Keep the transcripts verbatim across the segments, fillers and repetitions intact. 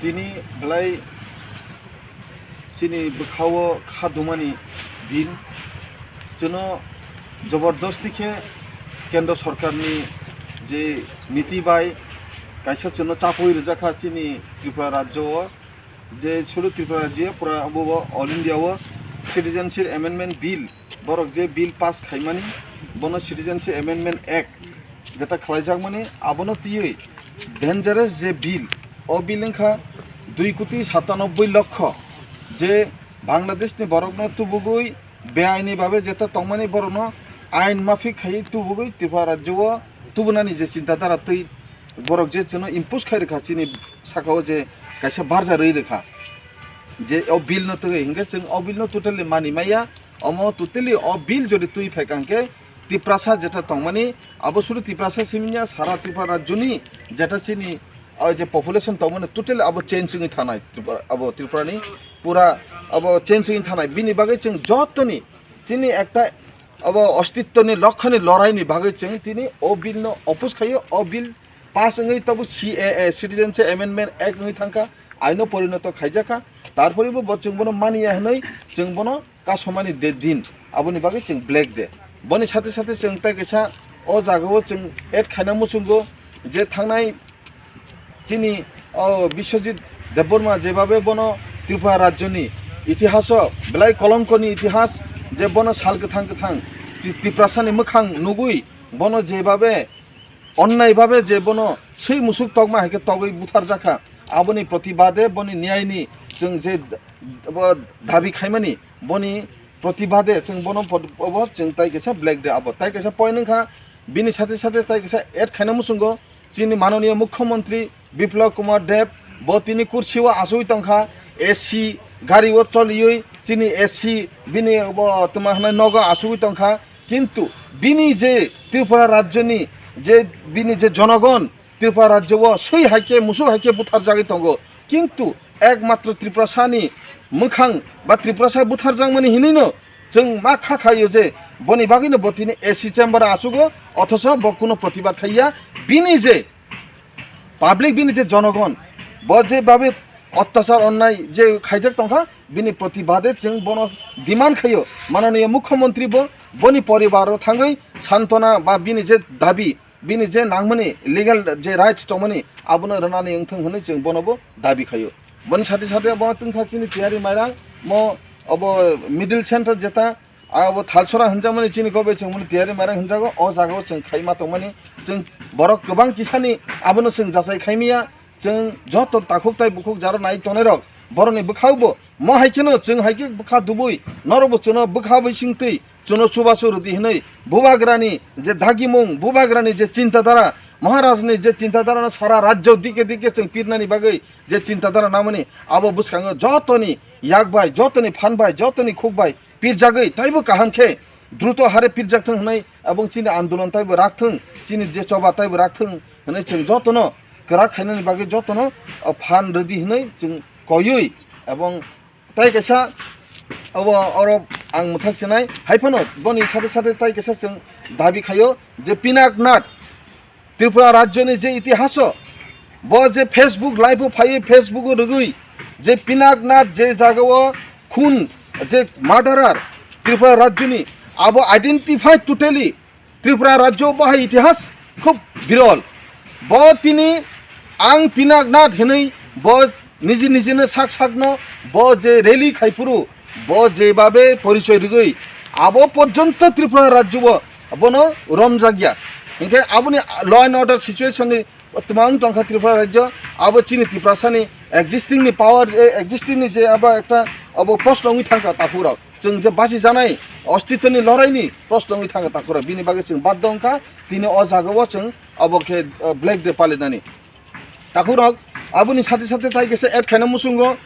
Tini belai chini bwkhao kha dumani din. Chwno jobordosti khe Kendra Sorkarni je niti bai kaisa chwno chapui rijak kha chini Tripura Rajyo o, je sudu Tripura Rajyo pura abo bo All India o Citizenship Amendment Bill, borok je bill pass khaimani, bono Citizenship Amendment Act jeta khlaijakmani, abono twiwi dangerous je bill, o bill wngkha dui koti satanobboi lokho je Bangladeshni borokno tubugwi beaini babe jeta tongmani borokno ain mafik khaiwi tubugwi Tripura Rajyo o tubunani je chinta dhara twi borok je chwngno impose khai rwkha chini saka o je kaisa barja rwi rwkha je o bill no twi hinkhe chwng o bill no totally mani maya. Omo totally o bill jodi twi phaikha hinkhe Tiprasa jeta tongmani, abo sudu Tiprasa simi ya, sara Tripura Rajyoni jeta chini o je population tongmani totally abo change wngwi thanai Tripura, abo Tripurani pura abo change wngwi thanai. Bini bagwi chwng jotoni chini ekta abo ostitwni lokhani loraini bagwi chwng tini o bill no oppose khaio, o bill pass wngwi tabuk C A A, Citizenship Amendment Act wngwi thangkha, aino porinoto khaijakha. Tarpore bo, bo chwng bono maniya hwnwi chwng bono kasomani de din, aboni bagwi chwng Black Day. Boni sathe sathe chwng tai kaisa o jagao chwng add khaina muchungo je thangnai chini o Biswajit Debbarma jebabe bono Tripura Rajyoni itihaso belai kolongkoni itihas je bono sal kwthang kwthang chi-, Tiprasani mwkhang nugwi bono jebabe onnai babe je bono swi musuk tokma hai khe togwi butharjakha, aboni protibade boni niyaini chwng je d-, bo dabi khaimani, boni protibade chwng bono pod-, obo chwng tai kaisa Black Day abo tai kaisa point wngkha. Bini sathe sathe tai kaisa add khaina muchungo chini manoniya mukhyamantri Biplab Kumar Deb, bo tini kursi o achugwi tongkha, A C gari o choliwi chini A C bini bo tma hwnwi nogo achugwi tongkha. Kintu bini je Tripura Rajyoni je bini je jonogon Tripura Rajyo o swi hai khe musuk hai khe butharjagwi tongo, kintu ekmatro Tiprasani mwkhang ba Tiprasa butharjakmani hinwino chwng ma kha khaio je boni bagwino bo tini A C chamber o achugo, othocho bo kuno protibad khaiya. Bini je public, bini je jonogon, bo je babe ottachar onnai je khaijak tongkha, bini protibade chwng bono demand khaio, manoniya mukhyamantri bo boni poribaro thangwi santona ba bini je dabi, bini je nangmani legal je rights tongmani abono rwnani wngthung hwnwi chwng bono bo dabi khaio. Boni sathe sathe bo tongkha chini Tiyari Mairang, mo obo middle center jeta abo Thalsora hwnjakmani chini kobe chwng mani Tiyari Mairang hwnjago, o jagao chwng khaima tongmani chwng borok kwbang kisani abono chwng jachai khaimaya. Chwng joto takhuk tai bukhuk jaro nai tongnai rok borokni bwkhao bo mo hai kheno chwng hai khe bwkha dubui norok bo chwngno bwkha bai singtwi chwngno chubachu rwdi hwnwi bubagrani je dagimung, bubagrani je chinta dhara, Maharajni je chinta dhara no sara rajyo dike dike chwng pirnani bagwi je chinta dhara namani abo bwskango jotoni yak bai, jotoni phan bai, jotoni khuk bai pirjagwi taibo kaham khe druto hare pirjak thung hwnwi, abong chini andolon taibo rak thung, chini je choba taibo rak thung hwnwi chwng jotono kwrak khainani bagwi jotono, o, phan rwdi hwnwi chwng koiwi, abong tai kaisa obo oro ang mwthak sinai hai phano boni sade sade tai kaisa chwng dabi khaio je Pinak Nath Tripura rajyoni je itihaso, bo je Facebook live o phaiwi, Facebook o rwgwi je Pinak Nath je jagao khun, je murderer Tripura rajyoni, abo identify totally Tripura rajyo bo hai itihas khub birol. Bo tini ang Pinak Nath hinwi bo niji nijino sak sakno bo je rally khaiphuru, bo jebabe porichoi rwgwi abo porjonto Tripura rajyo bo bono romjakya. Hinkhe aboni law and order situation ni twmang tongkha Tripura rajyo, abo chini Tiprasani existing ni power, eh, existing ni je abo ekta abo proshno wngwi thangkha takhuk rok. Chwng je basi janai ostitoni lorai ni proshno wngwi thangkha takhuk rok. Bini bagwi chwng baddo wngkha tini o jagao chwng abo khe, eh, Black Day palinani. Takhurok, aboni sathe sathe tai kaisa add khaina muchungo,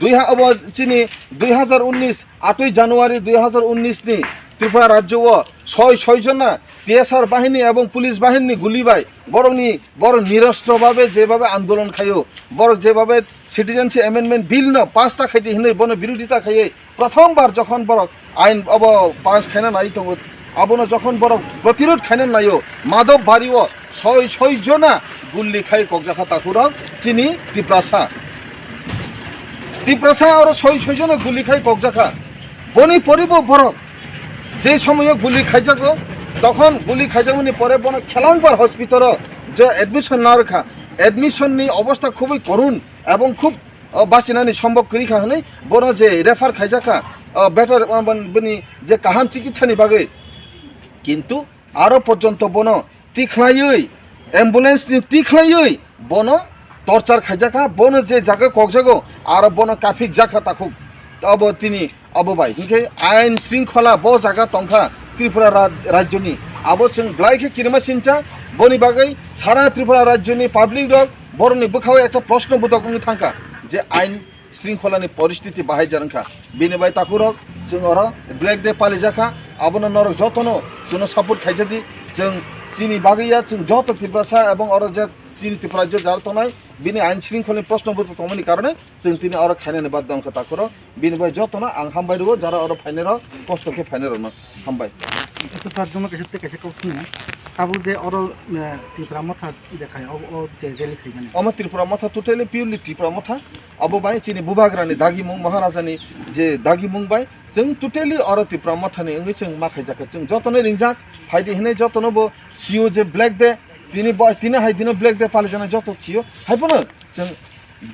dui ha-, abo chini dui hazar unnish, atwi January dui hazar unnish ni Tripura rajyo o soi soi jona T S R bahini ebong police bahini ni guli bai borokni, borok nirostro babe jebabe andolon khaio, borok jebabe Citizenship Amendment Bill no pass ta khaidi hinwi bono birodita khaiwi, prothom bar jokhon borok ain obo pass khaina nai tongo, abono jokhon borok protirod khaina naio, Madhab Bari o soi soi jona gulli khai kokjakha takhurok chini Tiprasa. Tiprasa oro soi soi jono guli khai kokjakha. Boni poribo borok je somoyo guli khaijago, tokhon guli khaijakmani pore bono Khelangbar hospital o je admission narwkha, admission ni obostha khubui korun ebong khub, o, bachinani sombhob kwrwi kha hwnwi bono je refer khaijakha, o, better, o, bon-, boni je kaham chikitsa ni bagwi. Kintu aro porjonto bono tikhlaiwi, ambulance ni tikhlaiwi bono torchar khaijakha, bono je jaga kokjago aro bono kaphik jakha takhuk. Abo tini abo bai hinkhe ain shringkhola bo jaga tongkha Tripura raj-, rajyoni, abo chwng belai khe kirima sincha. Boni bagwi sara Tripura rajyoni public rok borokni bwkhao ekta proshno bodok wngwi thangkha je ain shringkholani poristiti bahai jar wngkha. Bini bai takhurok chwng oro Black Day palijakha, abono norok jotono chwngno support khaijadi. Chwng chini bagwi ya, chwng joto Tiprasa ebong oro je chini Tripura rajyo jara tongnai, bini ain shringkholni proshno bodok tongmani karone chwng tini oro khainani badda wngkha takhuro. Bini bai jotono ang hambai rwo, jara oro phainai rok, kosto khe phainai rokno hambai. Acha sir, jono kaisa tei kaisa kok swngnai. Tabuk je oro, eh, Tipra Motha je khai, o, o je rally khaimani. Omo Tripura Motha, totally purely Tripura Motha. Abo bai chini Bubagrani dagimung, Maharajani je dagimung bai chwng totally oro Tripura Mothani wngwi chwng ma khaijakha. Chwng jotono ringjak, phaidi hinwi jotono bo sio je Black Day, tini bo, tini hai dino Black Day palijaknai joto sio. Haiphano chwng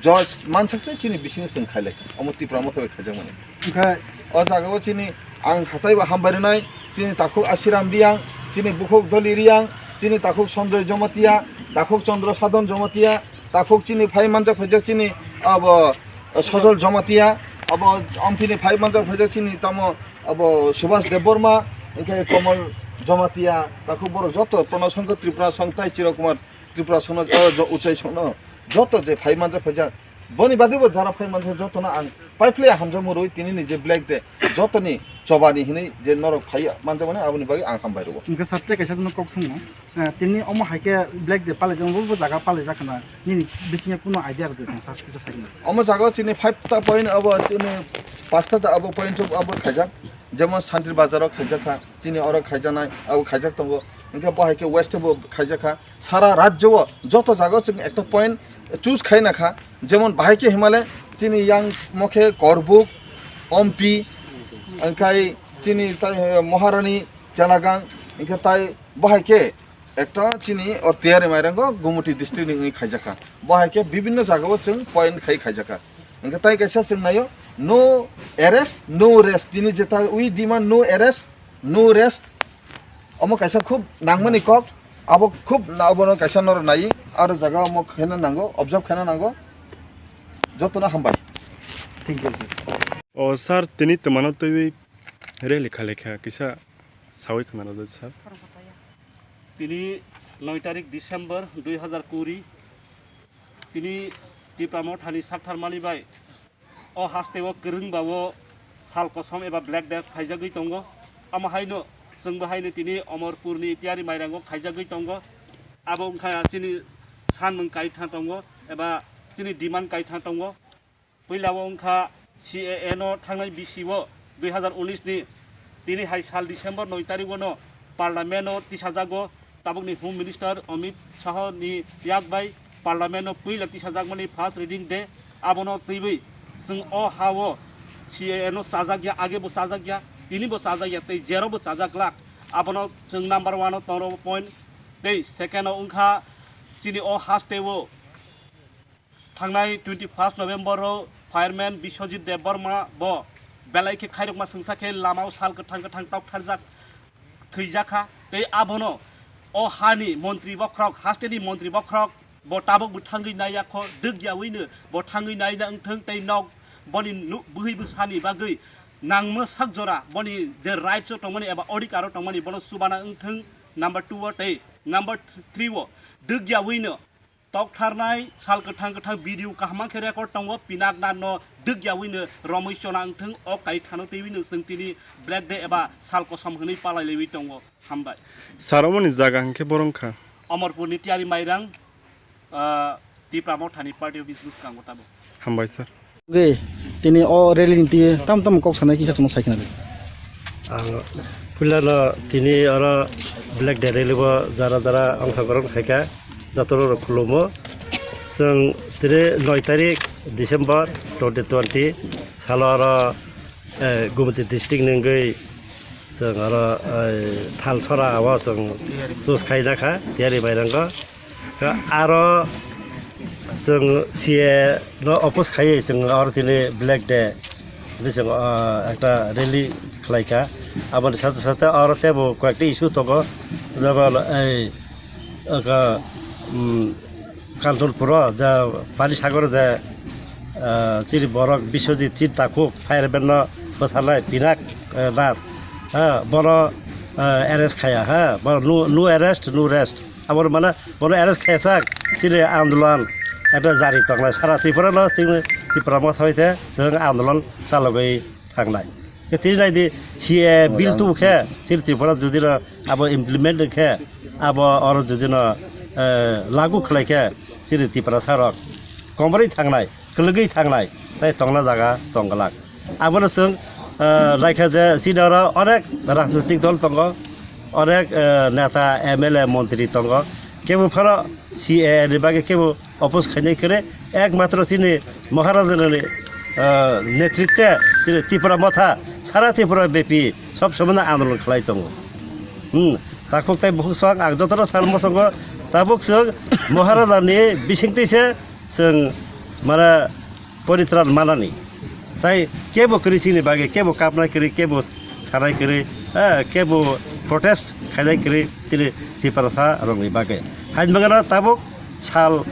Josh mansak tei chini bisingo chwng khailai kha. Omo Tipra Motha bai khaijakmani. Hwnkhe o jagao chini ang khatai bo hambai rwnai, chini takhuk Asiram Riyang, chini bukhuk Doli Riyang, chini takhuk Sanjoy Jomatia, takhuk Chandra Sadhan Jomatia, takhuk chini phai manjak phaijak chini abo Sojol Jomatia, abo Omphini phai manjak phaijak chini tamo abo Subhas Debbarma, hwnkhe Komol Jomatia, takhuk borok joto Prono Songkho Tripura Song tai Chiro Kumar Tripura songno, o, jo-, uchai songno joto je phai manjak phaijak, boni bagwi bo jara phai manjak jotono ang paiphlai hamjakmung rwi tini ni je Black Day jotoni chobani hinwi je norok phai manjakmani aboni bagwi ang hambai rwo. Hwnkhe sir tei kaisa no kok swngo, eh, tini omo hai khe Black Day palaijak bo jaga palaijak khna nini bisingo kuno idea rwdi tong sir kisa sai. Omo jaga o chini five ta point abo chini pasta ta abo point abo khaijak, jemon Santir Bazar o khaijakha, chini oro khaijaknai abo khaijak tongo, hwnkhe bo hai khe West o bo khaijakha. Sara rajyo o joto jaga o chwng ekta point choose khai na kha, jemon bahai khe himale chini yang mokhe Korbuk, Ompi, hwnkhe chini tai, eh, Maharani Chelagang, hwnkhe tai bahai khe ekta chini o Tiyari Mairango Gumuti district ni wngwi khaijakha. Bahai khe bibinno jaga o chwng point khai khaijakha. Hwnkhe tai kaisa chwng naio, no arrest, no rest. Tini jeta we demand no arrest, no rest. Omo kaisa khub nangmani kok, abo khub na-, abono kaisa norok nai, aro jaga omo khaina nango, observe khaina nango. Jotono hambai. Thank you, sir. O sir, tini twmano twiwi rally kha lekha kisa sawi khna rwdi, sir. Tini noi tarik December dui hazar kuri, tini Tipra Mothani saktharmani bai o haste o kwrwng ba o sal kosom eba Black Day khaijagwi tongo. Amo haino chwngbo haino tini Omorpurni Tiyari Mairango khaijagwi tongo. Abo wngkha chini sanmung kaitha tongo eba chini demand kaitha tongo. Puila o wngkha C A A no thangnai bisi o dui hazar unis ni tini hai sal December noi tarik o no Parliament o tisajago. Tabukni Home Minister Amit Shah ni yak bai Parliament o puila tisajakmani first reading de, abono twiwi chwng o ha o C A A no chajak ya, age bo chajak ya, tini bo chajak ya, tei jero bo chajak glak. Abono chwng number one o tongro point, tei second o wngkha chini o haste o thangnai twenty first November o fireman Biswajit Debbarma bo belai khe khairokma swngsa khe lama o sal kwthang kwthang toktharjak thwijakha, tei abono o hani montri bokhorok, haste ni montri bokhorok bo tabuk bo thangwi naiya kho, dwkyawi no bo thangwi naina wngthwng, tei nok boni nu-, bwhwi bwsani bagwi nangma sak jora boni je rights o tongmani eba odhikar o tongmani bono chubana wngthwng, number two o, tei number three o dwkyawi no toktharnai sal kwthang kwthang video kaham khe record tongo, Pinaknath no dwkyawi no romwi chona wngthwng, o kai thano twiwi no chwng tini Black Day eba sal kosom hwnwi palai laiwi tongo. Hambai. Sir, omoni jaga hwnkhe boro wngkha? Omorpurni Tiyari Mairang, ah, Tipra Mothani Party Office bwskango tabuk. Hambai sir. Ge, tini o rally ni twi tam tam kok sanai kisa chwngno sai khna di. Ang puilano tini oro Black Day rally bo jara jara ongsogron khaikha, jotono rok khulumo. Chwng tini noi tarik December twenty twenty salo aro, eh, Gumti district ni wngwi chwng aro, eh, Thalsora o chwng choose khaina kha, tiyari mairang kha. Aro chwng C A no oppose khaiwi chwng aro tini Black Day hwnwi chwng, ah, ekta rally khlai kha. Aboni sate sate aro teibo koi ekta issue tongo, jemon ei, aka, um, Kanchanpur o je Panisagar o je, ah, chini borok Biswajit chini takhuk fireman no bwtharnai Pinak, eh, Nath, ha, bono, eh, arrest khaiya, ha, bono no, no arrest, no rest. Aboni mane bono arrest khaiya sak, chini andolon ekta jari tongnai. Sara Tripura no chini Tipra Motha hoite chwng andolon chalogwi thangnai. Tini nai di, C A bill tu khe, chini Tripura jodi no abo implement khe, abo oro jodi no, eh, lagu khlai khe, chini Tiprasa rok komorwi thangnai, kwlwgwi thangnai, tei tongna jaga tong glak. Abono chwng, eh, naikha je chini oro onek rajnoitik dol tongo, onek, eh, neta, M L A, montri tongo, kebo phano C A A ni bagwi kebo oppose khainai kwrwi, ekmatro chini Maharaja ni, eh, netritwe chini Tipra Motha sara Tripura bepi sob somoi no andolon khlai tongo. Hmm, takhuk tei bukhuk swk ang jotono sal mosongo tabuk chwng Maharaja ni bisingtwi se chwng mane poritran manani. Tai kebo kwrwi chini bagwi, kebo kapnai kwrwi, kebo sanai kwrwi, eh, kebo protest khainai kwrwi chini Tiprasa rokni bagwi. Hain bagwi no tabuk sal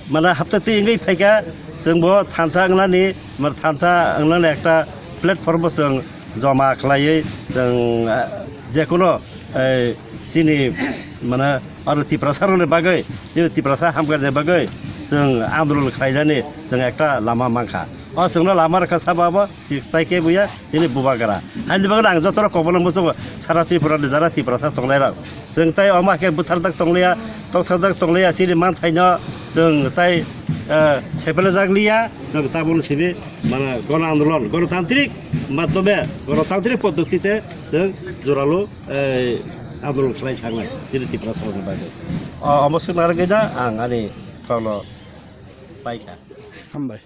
mane hapta twi wngwi phaikha, chwng bo thansa wngnani, mane thansa wngnani ekta platform bo chwng joma khlaiwi chwng, eh, jekuno, eh, chini mane aro Tiprasa rokni bagwi, chini Tiprasa hamkar ni bagwi chwng andolon khlainani chwng ekta lama mankha. O chwngno lama rwkha sabo abo, tai khe buya chini bubagra. Haini bagwi ang joto rok kokbono muchungo sara Tripura ni jara Tiprasa tongnai rok. Chwng tai omo khe bwtharjak tongliya, tokthajak tongliya, chini manthaino chwng tai, eh, sepelajak liya, chwng tabukno simi mane gono andolon, gonotantrik madhyome, gonotantrik poddotite chwng joralo, eh, andolon khlai thangnai chini Tiprasa rokni bagwi. O, omo swk narwgwi da ang ani thokno paikha. Hambai.